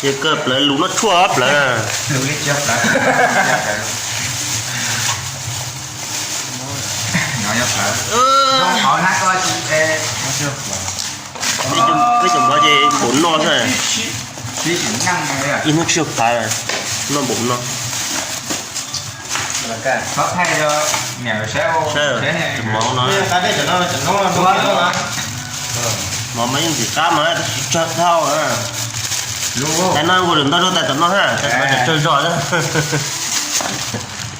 Ces kawg plawv lus noj tshuaj plawv. Peb cov mov ces npaum no xwb. Ib hnub tsib phav, noj npaum no. Saib, cov mov no, mov mas yeej ntxim qab mas tab sis tsawg dhau. Tais no kuv lwm ntau rau tais tom no ha, tais tom no tsawg zog na.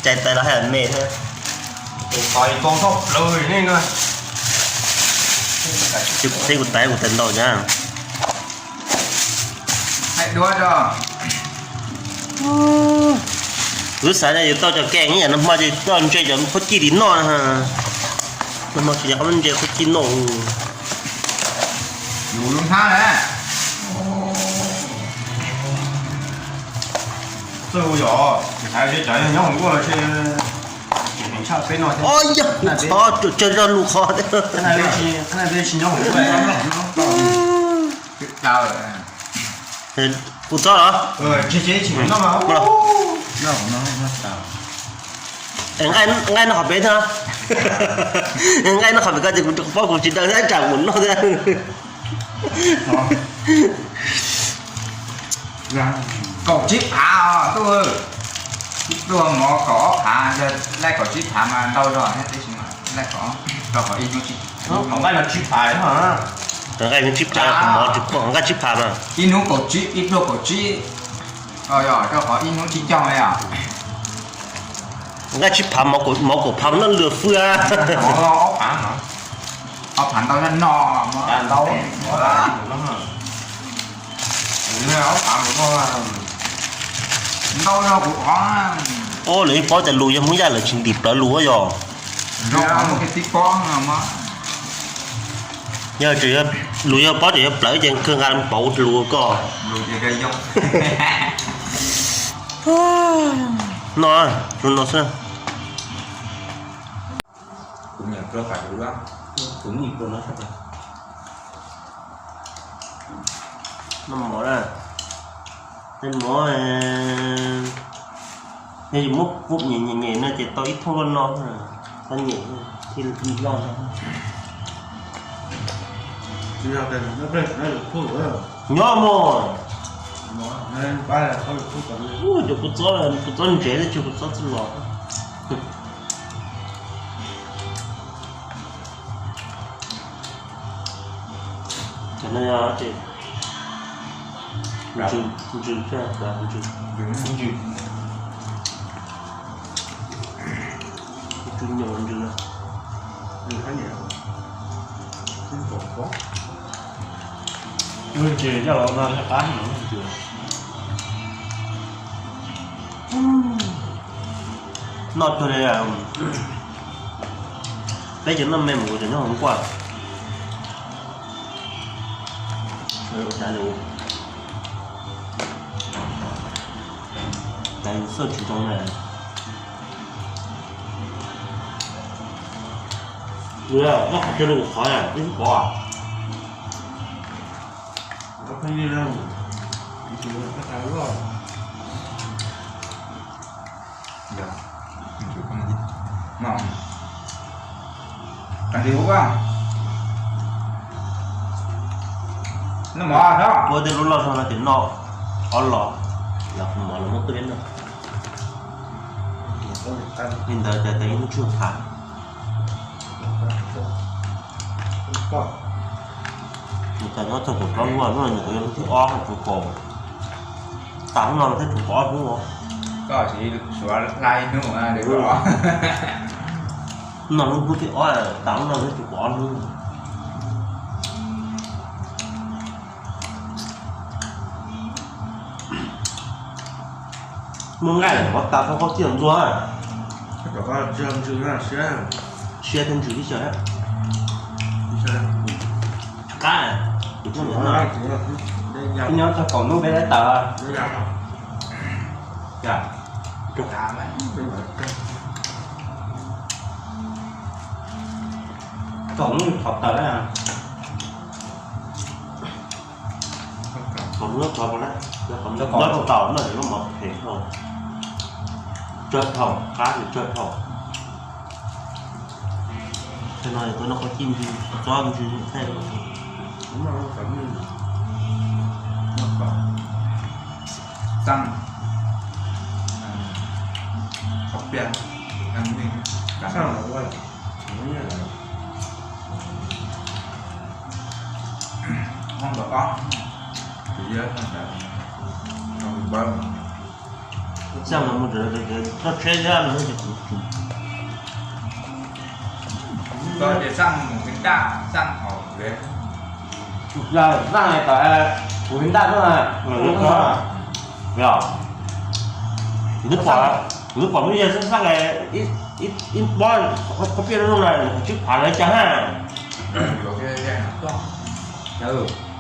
Cais tais los hais me thiab. Tsis kuv teb kuv tais kuv tais ntau na. Kuv xav tias yus tau cov kees ib yam no hmo ces tau ntse cov khaub cij li noj na. Nag hmo tsis nco qab ntse khaub cij noj. Txawj ua yom, tsis hais cov nyob hauv nkuaj los tsis heev tshaj peb no thiab. Yog kuv qhov, tsawg zog lus qhov. Kuv txob los? Nqaij noj qhov pem thiab. Nqaij noj qhov pem ko ces kuv paub kuv tsis daw thiab tsam kuv noj thiab. Kaum tsib phav os tub. Ib pluag mov kaum ob phav, yog laij kaum tsib phav mas ntau zog thiab, tab sis laij kaum, rau qhov ib hnub tsib, nqaij no tsib phav, nqaij tsib phav, mov nqaij tsib phav mas. Ib hnub kaum tsib, ib pluag kaum tsib, rau qhov ib hnub tsib caug yom. Nqaij tsib phav, mov kaum phav noj lwm fwj. Ob phav, ob phav ntau zog no, ntau, ntau zog kuv qhov. Ob, lawv yeej paub tias lus yog Hmoob Yaj lawv tsis ntim plawv lus yog. Yog lus yog paub tias yog plawv ces kawg nqa pauv lus koj. No, no xwb. Noj mov na, noj mov, yog yus muab pub nyem nyem nyem no ces tau ib thooj luaj no, tau nyem thiaj li loj. Nyob mog. Ua cas kuv txob, kuv txob ntsev tab sis kuv txob txij los. Cov no yog ntsws, ntsws, ntsws, ntsws nyuam ntsws na. Lub ntses coj los no qab heev. Noj cuag li peb cov noj me mus cov nyob hauv nkuaj. Xwj tsis zoo na. Noj qhov twg los qhov ib pov. Ua tej lub loj zog no ces noj ob los, los kuv mov los muab tuaj noj. Li ntawd ces ib hnub tsib phav. Nws tas nyob txog kaum plaub hnub, hnub no nws tseem yog hnub thib ob, tseem kaum, tas hnub no thiab tseem kaum ob hnub. Koj siv suav laib hnub. Hnub no hnub thib ob, tas hnub no thiab tseem kaum ob hnub. Muab nqaij lawm qhov tas tau koj txiaj ntxuag. Siab thiab ntsws tib si. Qab, nyob txog kaum hnub peb laib taws. Kaum hnub qhov taws na. Nyob tau no lub mov phem dhau, tsawg dhau, qab tsawg dhau. Tej no tuaj noj qhov cij ntsis, tsob ntsis thiaj. Xaj, qhov piaj, xaj, hoob ntawm ob, tus yawg ntawd, xaj los mus rau tsheb zab no ces kuv, xaj mus xaj, xaj hauv, xaj tom kuv ntaj no. Yog, kuv twb pom, kuv twb pom lub yawg xaj xaj ib pob qhov piaj no na, tsib phav lawv cas ha.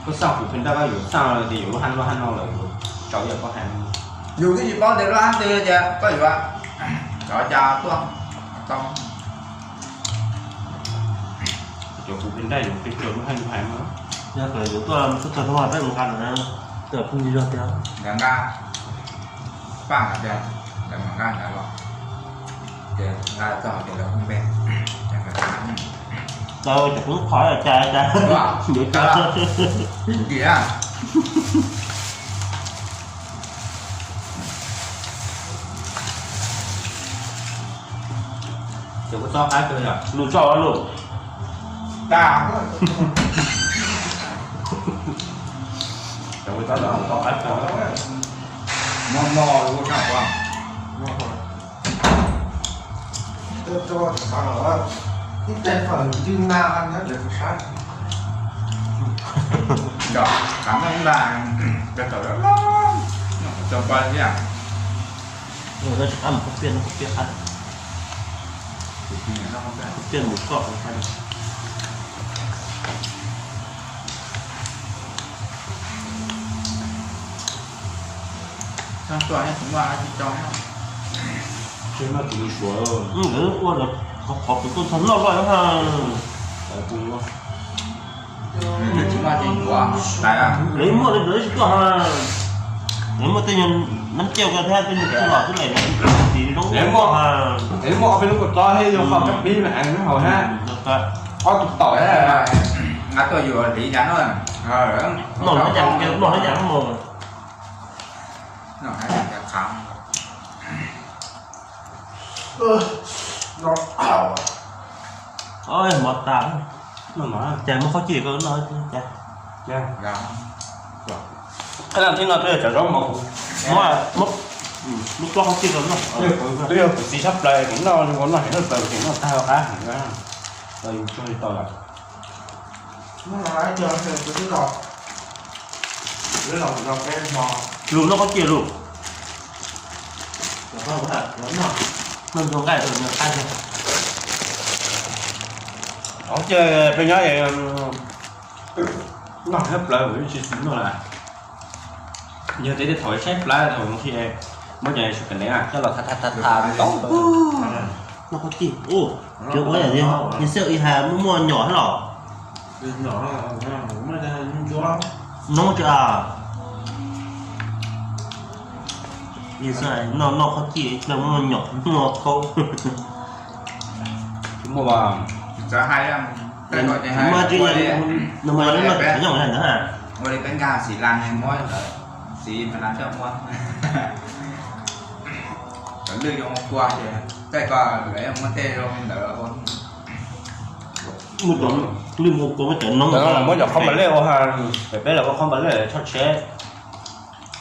Koj xaj kuv pheej ntaj koj yuav xaj tias yuav lub haj lub haj no lawm, tsaus yam koj hais. Yus twb tsis paub tias lub haj twg ces koj yuav cov cas tuaj tau. Cov kuv pheej ntaj yuav pheej tsaus lub haj lub hais no. Yog tias yuav tuaj txog txog peb mus nqa na, tuaj pheej yog tiag. Nqa nqa, paj nqa tiag, nqa nqa nqa los. Ces nqa txog ces lawv hu npe. Tau cov kub qhov cas cas yuav cas. Ces kuv txob qab kawg yom, lus txoj lus. Tag. Ces kuv txob lus txob qab kawg. Mos mos lus txoj. Ib teg fawm ntws na nyob ntawm tus sab. Nram qab noj ib nta, nram tawm loj loj, noj qhov cos npaj thiab. Noj qhov piaj, noj qhov piaj qab. Qhov piaj mus koj qhov qab. Txog tuaj tsis muaj dab tsi tso. Tsis muaj tus suav. Nkawd ua lawv qhov qhov tus tuaj txog noj loj ha. Tsis muaj tus suav. Lawv muaj li lawv tsis tuaj ha. Lawv muaj tej nyuag nab caj ko thiab tej nyuag txuj lom txuj lem no tsis zoo ha. Lawv muaj ob peb lub kua txob thiab yog qhov cov pib mas nws haus ha. Ob tug tau. Nqa tuaj yuav li cas no. Noj no cas, noj no cas mus. Mov tas. Cas muab qhob cij ko noj cas. Qhov no twb yog cov zaub mov, muab lub pob qhob cij ko noj. Twb yog kuv txiv tshaj plaws kuv noj, noj heev tshaj plaws kuv tseem noj tag qab heev. Tau yus tso li tau lawm. Lus noj qhob cij lus. Noj ntxuag nqaij rau nws qab tiag. Qhob cij peb nyob noj tshaj plaws kuv yeej tsis xis noj lawm. Yog tias tej thaum saib plab thaum qhia muab cov su kam nev coj los tha tha tha tha tau. Noj qhob cij, cov ua yam li xeej ib hais muaj muaj nyom thiab los. Noob tsis a. Noj noj qhob cij muaj nyom muaj khaub. Muaj, muaj tsis, nws muaj noj tsis yooj li ntawd. Ua li peb nkag xis las muab ntawd, xis mas las coj muab. Cov lwj zoo kua ces tej ko lawv muab tej zoo li ntawd. Muab cov lwj zoo kua muab cov noob, muab cov qhob npas lej ua ha. Peb los ua qhob npas lej tshoj tsheb.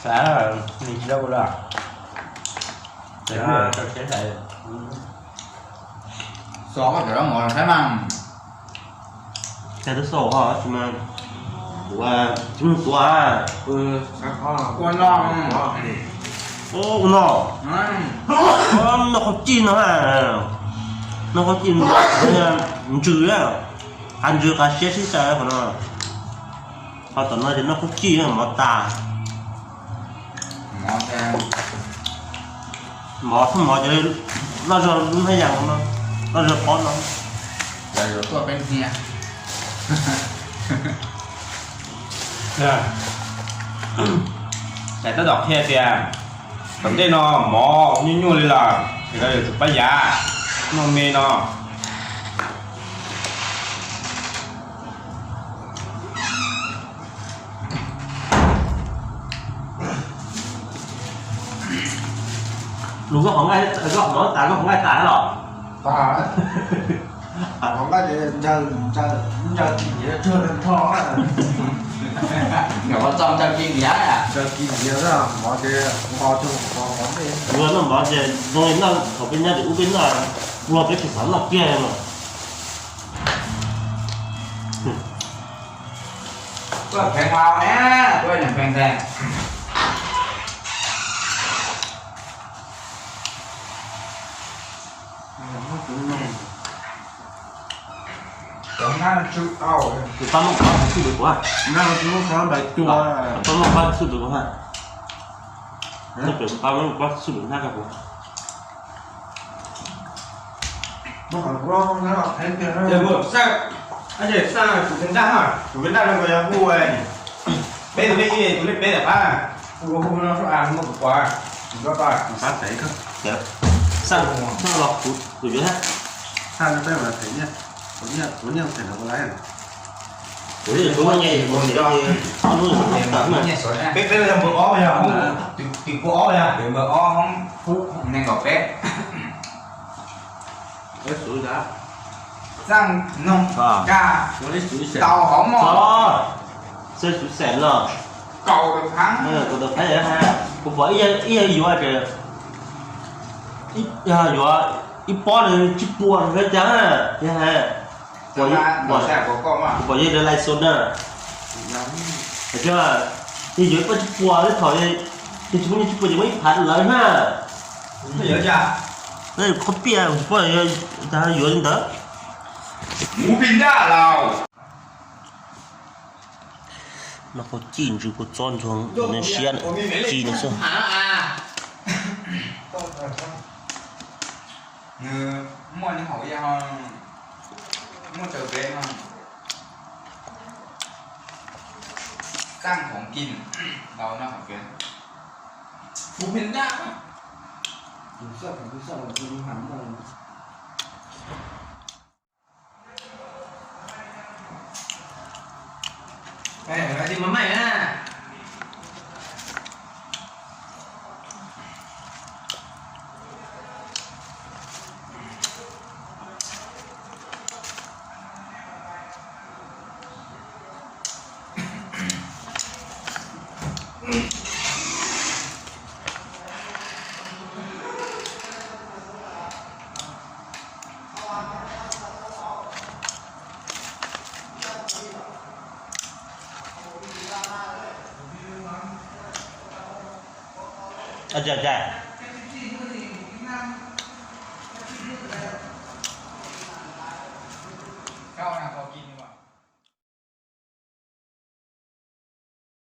Xav nws tsis tau ua lawm. Tso koj cov zaub mov saib mas. Cas twb xaus ho tsis mas, kuv tsis mloog tuav. Ua no, ua no, noj qhob cij no, noj qhob cij ntsws, qav ntsws qav siab sib xyaw qhov no. Ho tom no ces noj qhob cij mov tas. Mov, mov ces loj zog lub hnab yas no, loj zog pob no. Tuaj peb hnia. Daim tab tom qhia tias tom ntej no mov nyuaj nyuaj li los ces koj yuav tsum pab yav noj me no. Lus koj qhov nqaij, koj qhov mov tas, koj qhov nqaij tas los? Tas. Qhov nqaij ces ntsawg, ntsawg kim ntiav tsuag nrho. Nyuam qhuav txog ntsawg kim ntiav, ntsawg kim ntiav mov ces nqos tsuag nqos mov ntej. Luag noj mov ces zoo li noj thaum peb nyob tim ub peb noj, luag peb tsis xav noj kiag no. Tuaj pheej hlau na, tuaj nyob pheej ntag. Pab muab qhov xwb pem kuv, pab muab qhov xwb pem kuv ha. Pab muab qhov xwb pem hnab rau kuv. Xaj, kuv peb ntaj, kuv peb ntaj no yog hu peb tus lej ib, tus lej peb pab, hu no sab av muab kuv pov, kuv pab, pab xev, xaj los kuv, kuv yuav hab. Xaj no peb mas them nyiaj, kuv nyiaj, kuv nyiaj them los kuv lawm. Kuv yeej kuv muaj nyiaj, kuv nyiaj, ob hnub kuv tawm mas. Peb, peb yog npawb ob yog, tim kuv ob yog, tim npawb ob hoob, nees nkaum peb. Xaaj noog kag tau hov mog. Xaaj xub xeem no. Kaum tawm phab, kaum tawm phab ha. Kuv pom ib yawg yuav ces, yog yuav ib pob nws tsib puas nws cas, yog ha. Kuv pom yawg lais xus na. Hais tias yog yuav ib pob tsib puas, thaum yog tsis muaj nyiaj tsib puas ces muaj ib phav lawv na. Qhov piaj, kuv pom yog yuav li ntawd. No koj cij ntsws kua txob ntxuag siab, cij no xwb. Nws muaj nyob hauv, muaj raws peb no. Txaj khoom kis ntau nyob hauv peb. Kuv pheej daj.